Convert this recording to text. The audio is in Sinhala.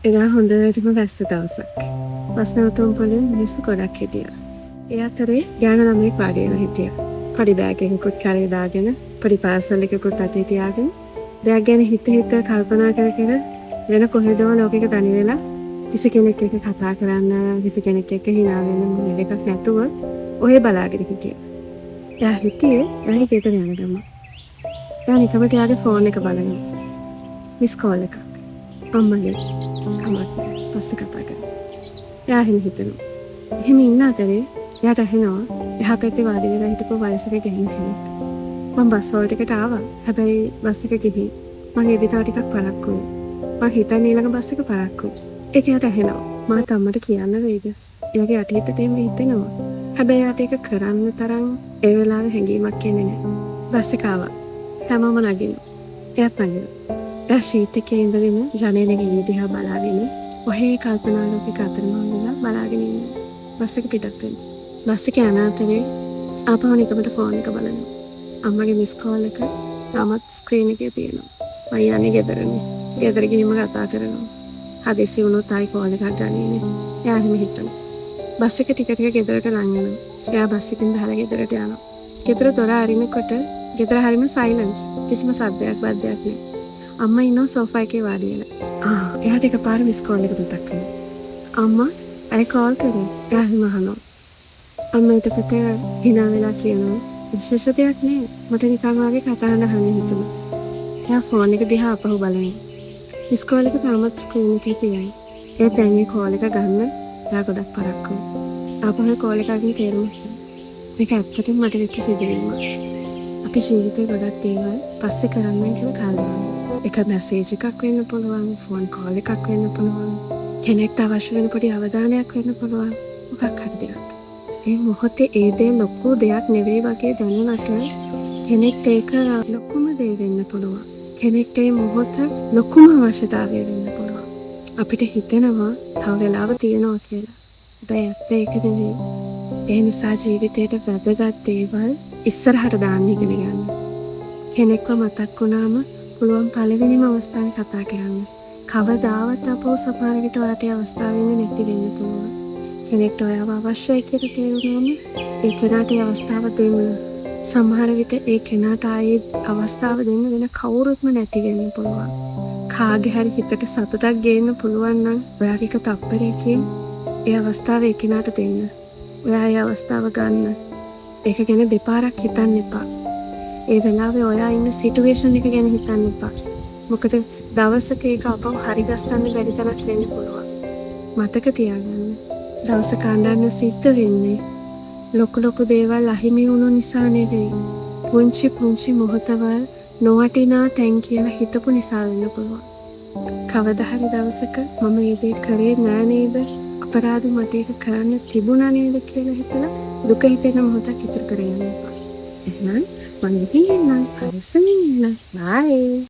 එදා හොඳටම වැස්ස දවසක්. බස් නැවතුම් පොලේ මිනිස්සු ගොඩක් හිටියා. ඒ අතරේ ගෑනු ළමයෙක් වාඩි වෙලා හිටියා. පොඩි බෑග් එකකුත් කරේ දාගෙන, පොඩි පාර්සල් එකකුත් අතේ තියාගෙන, දෙයක් ගැන හිත හිත කල්පනා කර කර වෙන කොහෙදෝ ලෝකෙක තනි වෙලා, කිසි කෙනෙක් එක්ක කතා කරන්න, කිසි කෙනෙක් එක්ක හිනා වෙන්න මොන එකක් නැතුව ඔහේ බලාගෙන හිටියා. එයා හිටියේ එයාගේ ගෙදර යන ගමන්. එයා නිකමට එයාගේ ෆෝන් එක බලනවා. මිස් කෝල් එකක්. අම්මගේ. කමක් නෑ. පස්සේ කතා කරමු. එයා එහෙම හිතනවා. එහෙම ඉන්න අතරේ එයාට ඇහෙනවා එහා පැත්තේ වාඩි වෙලා හිටපු වයසක ගැහැණු කෙනෙක්. "මං බස් හෝල්ට් එකට ආවා. හැබැයි බස් එක ගිහින්. මං එද්දි තව ටිකක් පරක්කු වුණා. මං හිතන්නේ ඊළඟ බස් එක පරක්කුයි." ඒක එයාට ඇහෙනවා. මාත් අම්මට කියන්න වෙයිද? එයාගේ යටිහිතට එහෙම හිතෙනවා. හැබැයි එයාට ඒක කරන්න තරම් ඒ වෙලාවේ හැඟීමක් එන්නේ නෑ. බස් එක ආවා. හැමෝම නගිනවා. එයාත් නගිනවා. එයා සීට් එකේ ඉඳගෙන ජනේලෙන් එළිය දිහා බලාගෙන ඔහේ කල්පනා ලෝකෙක අතරමං වෙලා බලාගෙන ඉන්නවා. බස් එක පිටත් වෙනවා. බස් එක යන අතරේ ආපහු නිකමට ෆෝන් එක බලනවා. අම්මගේ මිස් කෝල් එක තාමත් ස්ක්‍රීන් එකේ තියෙනවා. "මං යන්නේ ගෙදරනේ. ගෙදර ගිහින්ම කතා කරනවා. හදිසි වුණොත් ආයි කෝල් එකක් ගනීනේ." එයා එහෙම හිතනවා. බස් එක ටික ටික ගෙදරට ලං වෙනවා. එයා බස් එකෙන් බහලා ගෙදරට යනවා. ගෙදර දොර අරිනකොට ගෙදර හරිම සයිලන්ට්. කිසිම සද්දයක් බද්දයක් නෑ. අම්මා ඉන්නවා සෝෆා එකේ වාඩි වෙලා. ආ, එයාට එකපාර මිස් කෝල් එක මතක් වෙනවා. "අම්මා, ඇයි කෝල් කරේ?" එයා එහෙම අහනවා. අම්මා එතකොට හිනා වෙලා කියනවා, "විශේෂ දෙයක් නෑ. මට නිකන් වගේ කතා අහන්න හිතුණා." එයා ෆෝන් එක දිහා ආපහු බලනවා. මිස් කෝල් එක තාමත් ස්ක්‍රීන් එකේ තියෙනවා. ඒ දැන් ඒ කෝල් එක ගන්න එයා ගොඩක් පරක්කුයි. ආපහු කෝල් එක අරගෙන තේරුම් මේක ඇත්තටම මට වෙච්ච සිදුවීමක්. අපි ජීවිතේ ගොඩක් දේවල් පස්සේ කරන්නම් කියලා කල් දානවා. එක මැසේජ් එකක් වෙන්න පුළුවන්, ෆෝන් කෝල් එකක් වෙන්න පුළුවන්, කෙනෙක්ට අවශ්‍ය වෙන පොඩි අවධානයක් වෙන්න පුළුවන්, මොකක් හරි දෙයක්. ඒ මොහොතේ ඒ දේ ලොකු දෙයක් නෙවෙයි වගේ දැනුණට කෙනෙක්ට ඒක ලොකුම දේ වෙන්න පුළුවන්. කෙනෙක්ට ඒ මොහොත ලොකුම අවශ්‍යතාවය වෙන්න පුළුවන්. අපිට හිතෙනවා තව වෙලාව තියෙනවා කියලා. හැබැයි ඇත්ත ඒක නෙවෙයි. ඒ නිසා ජීවිතේට වැදගත් දේවල් ඉස්සරහට දාන්න ඉගෙන ගන්න. කෙනෙක්ව මතක් වුණාම පුළුවන් පළවෙනිම අවස්ථාවේ කතා කරන්න. කවදාවත් ආපහු සමහර විට ඔයාට ඒ අවස්ථාව එන්නේ නැති වෙන්න පුළුවන්. කෙනෙක්ට ඔයාව අවශ්‍යයි කියලා තේරුණාම ඒ කෙනාට ඒ අවස්ථාව දෙන්න. සමහර විට ඒ කෙනාට ආයේ අවස්ථාව දෙන්න වෙන කවුරුත්ම නැති වෙන්න පුළුවන්. කාගේ හරි හිතට සතුටක් ගේන්න පුළුවන් නම් ඔයාගේ එක තප්පරයකින් ඒ අවස්ථාව ඒ කෙනාට දෙන්න. ඔයා ඒ අවස්ථාව ගන්න. ඒක ගැන දෙපාරක් හිතන්න එපා. ඒ වෙලාවේ ඔයා ඉන්න සිටුවේෂන් එක ගැන හිතන්න එපා. මොකද දවසක ඒක ආපහු හරි ගස්සන්න බැරි තැනක් වෙන්න පුළුවන්. මතක තියාගන්න. දවසක අඬන්න සිද්ධ වෙන්නේ ලොකු ලොකු දේවල් අහිමි වුණු නිසා නෙවෙයි. පුංචි පුංචි මොහොතවල් නොවටිනා තැන් කියලා හිතපු නිසා වෙන්න පුළුවන්. කවදා හරි දවසක මම මේ දේ කරේ නෑ නේද? අපරාධ, මට ඒක කරන්න තිබුණා නේද කියලා හිතලා දුක හිතෙන මොහොතක් ඉතුරු කරගන්න එපා. එහෙනම් මං ගිහින් එන්නම්. පරිස්සමින් ඉන්න. බයි.